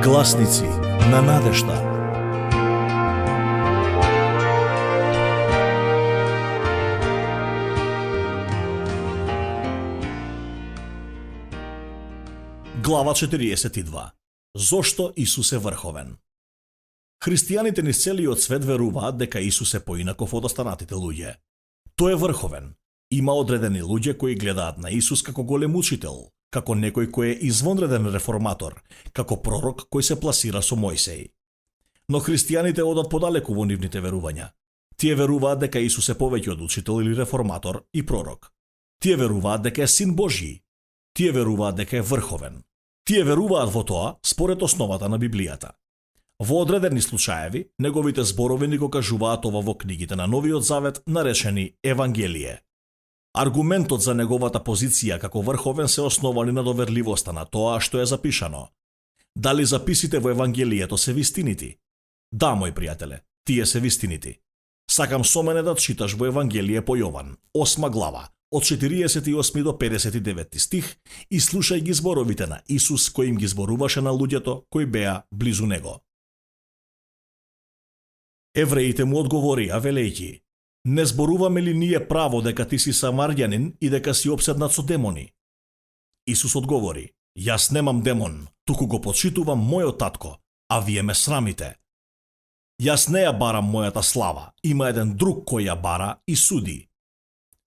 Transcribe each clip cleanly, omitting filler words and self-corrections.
Гласници на надежта. Глава 42. Зошто Исус е врховен? Христијаните низ целиот свет веруваат дека Исус е поинаков од останатите луѓе. Тој е врховен. Има одредени луѓе кои гледаат на Исус како голем учител, како некој кој е извонреден реформатор, како пророк кој се пласира со Мојсеј. Но христијаните одат подалеку во нивните верувања. Тие веруваат дека Исус е повеќе од учител или реформатор и пророк. Тие веруваат дека е Син Божји. Тие веруваат дека е врховен. Тие веруваат во тоа според основата на Библијата. Во одредени случаеви, неговите зборови ни го кажуваат ова во книгите на Новиот Завет, наречени Евангелие. Аргументот за неговата позиција како врховен се основани на доверливоста на тоа што е запишано. Дали записите во Евангелието се вистинити? Да, мој пријателе, тие се вистинити. Сакам со мене да читаш во Евангелие по Јован, 8 глава, од 48 до 59 стих, и слушај ги зборовите на Исус кои им ги зборуваше на луѓето кои беа близу него. Евреите му одговорија велејќи: не зборуваме ли ние право дека ти си самарјанин и дека си опседнат со демони? Исус одговори: јас немам демон, туку го почитувам мојот татко, а вие ме срамите. Јас не ја барам мојата слава, има еден друг кој ја бара и суди.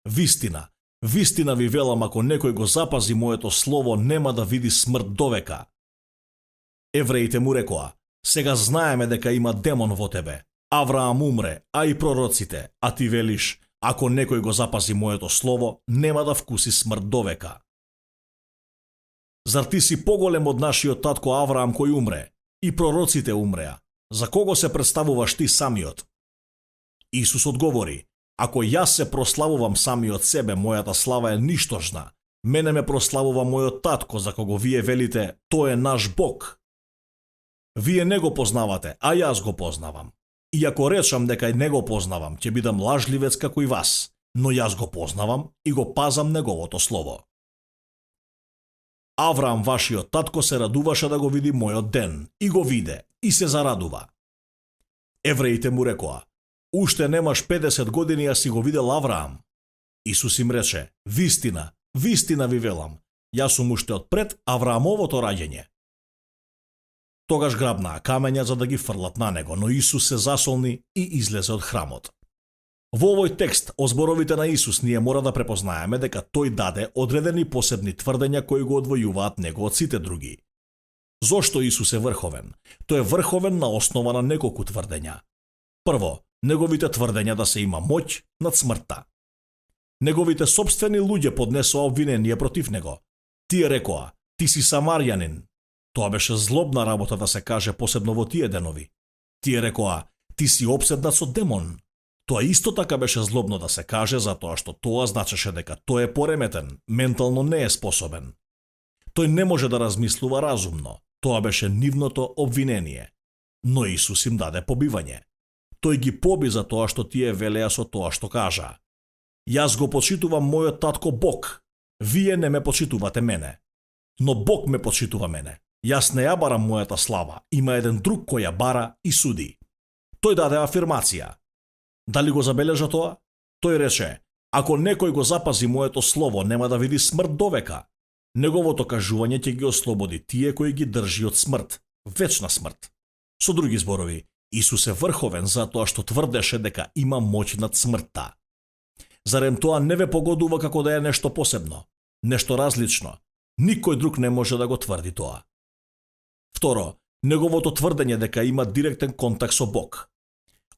Вистина, вистина ви велам, ако некој го запази моето слово, нема да види смрт довека. Евреите му рекоа: сега знаеме дека има демон во тебе. Авраам умре, а и пророците, а ти велиш: ако некој го запази моето слово, нема да вкуси смрт довека. Зар ти си поголем од нашиот татко Авраам кој умре, и пророците умреа? За кого се представуваш ти самиот? Исус одговори: ако јас се прославувам самиот себе, мојата слава е ништожна. Мене ме прославува мојот татко, за кого вие велите: тој е наш Бог. Вие не го познавате, а јас го познавам. И ако речам дека не го познавам, ќе бидам лажливец како и вас, но јас го познавам и го пазам неговото слово. Авраам, вашиот татко, се радуваше да го види мојот ден, и го виде, и се зарадува. Евреите му рекоа: уште немаш 50 години, а си го видел Авраам. Исус им рече: вистина, вистина ви велам, јас сум уште од пред Авраамовото раѓање. Тогаш грабнаа камења за да ги фрлат на него, но Исус се засолни и излезе од храмот. Во овој текст, о зборовите на Исус, ние мора да препознаеме дека тој даде одредени посебни тврдења кои го одвојуваат него од сите други. Зошто Исус е врховен? Тој е врховен на основа на неколку тврдења. Прво, неговите тврдења да се има моќ над смртта. Неговите сопствени луѓе поднесоа обвинение против него. Тие рекоа: ти си самарјанин. Тоа беше злобна работа да се каже, посебно во тие денови. Тие рекоа: ти си опседнат со демон. Тоа исто така беше злобно да се каже, затоа што тоа значеше дека тој е пореметен, ментално не е способен. Тој не може да размислува разумно. Тоа беше нивното обвинение. Но Исус им даде побивање. Тој ги поби за тоа што тие велеа со тоа што кажа: јас го почитувам мојот татко Бог. Вие не ме почитувате мене. Но Бог ме почитува мене. Јас не ја барам мојата слава, има еден друг кој ја бара и суди. Тој даде афирмација. Дали го забележа тоа? Тој рече: ако некој го запази моето слово, нема да види смрт довека. Неговото кажување ќе ги ослободи тие кои ги држи од смрт, вечна смрт. Со други зборови, Исус е врховен затоа што тврдеше дека има моќ над смртта. Зарем тоа не ве погодува како да е нешто посебно, нешто различно? Никој друг не може да го тврди тоа. Второ, неговото тврдење дека има директен контакт со Бог.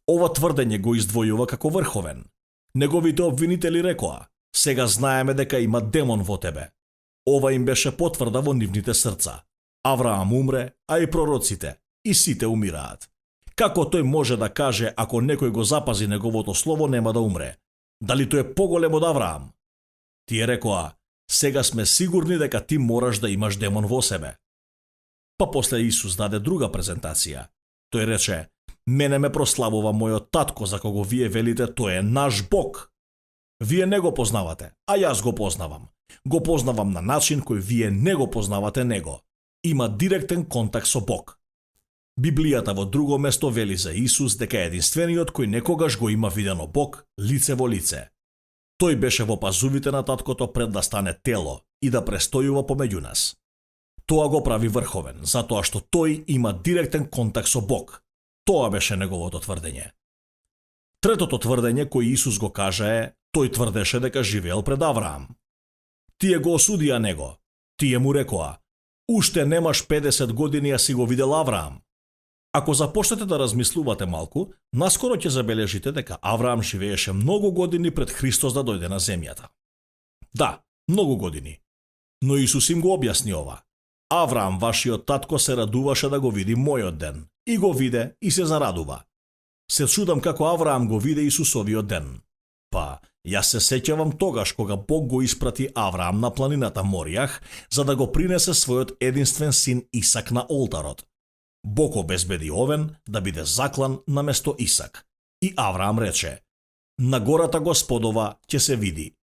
Ова тврдење го издвојува како врховен. Неговите обвинители рекоа: сега знаеме дека има демон во тебе. Ова им беше потврда во нивните срца. Авраам умре, а и пророците, и сите умираат. Како тој може да каже, ако некој го запази неговото слово, нема да умре? Дали тој е поголем од Авраам? Тие рекоа: сега сме сигурни дека ти мораш да имаш демон во себе. Па после Исус даде друга презентација. Тој рече: мене ме прославува мојот татко, за кого вие велите: тој е наш Бог. Вие не го познавате, а јас го познавам. Го познавам на начин кој вие не го познавате него. Има директен контакт со Бог. Библијата во друго место вели за Исус дека е единствениот кој некогаш го има видено Бог лице во лице. Тој беше во пазувите на таткото пред да стане тело и да престојува помеѓу нас. Тоа го прави врховен, затоа што тој има директен контакт со Бог. Тоа беше неговото тврдење. Третото тврдење кој Исус го кажа е, тој тврдеше дека живеел пред Авраам. Тие го осудија него. Тие му рекоа: "Уште немаш 50 години, а си го видел Авраам." Ако започнете да размислувате малку, наскоро ќе забележите дека Авраам живееше многу години пред Христос да дојде на земјата. Да, многу години. Но Исус им го објасни ова. Авраам, вашиот татко, се радуваше да го види мојот ден. И го виде и се зарадува. Се чудам како Авраам го виде Исусовиот ден. Па, јас се сеќавам тогаш кога Бог го испрати Авраам на планината Моријах за да го принесе својот единствен син Исак на олтарот. Бог обезбеди овен да биде заклан наместо Исак. И Авраам рече: "На гората Господова ќе се види."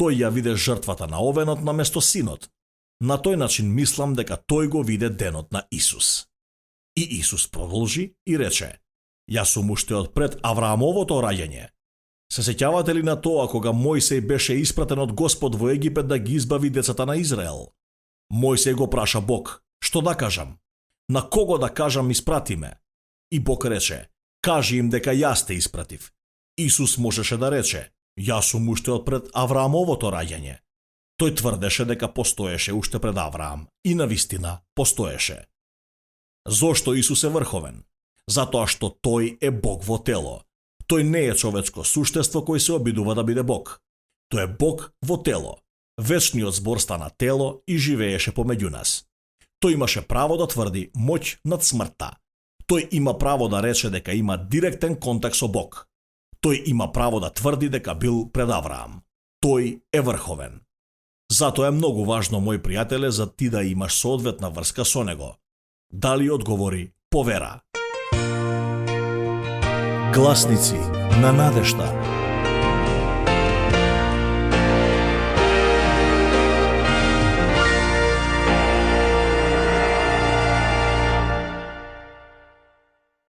Тој ја виде жртвата на овенот наместо синот. На тој начин мислам дека тој го виде денот на Исус. И Исус продолжи и рече: "Јас сум уште од пред Авраамовото раѓање." Се сеќавате ли на тоа кога Мојсей беше испратен од Господ во Египет да ги избави децата на Израел? Мојсей го праша Бог: "Што да кажам? На кого да кажам испрати ме?" И Бог рече: "Кажи им дека јас те испратив." Исус можеше да рече: "Јас сум уште од пред Авраамовото раѓање." Тој тврдеше дека постоеше уште пред Авраам и навистина постоеше. Зошто Исус е врховен? Затоа што тој е Бог во тело. Тој не е човечко суштество кој се обидува да биде Бог. Тој е Бог во тело. Вечниот збор стана тело и живееше помеѓу нас. Тој имаше право да тврди моќ над смртта. Тој има право да рече дека има директен контакт со Бог. Тој има право да тврди дека бил пред Авраам. Тој е врховен. Затоа е многу важно, мој пријателе, за ти да имаш соодветна врска со него. Дали одговори по вера. Гласници на надежта.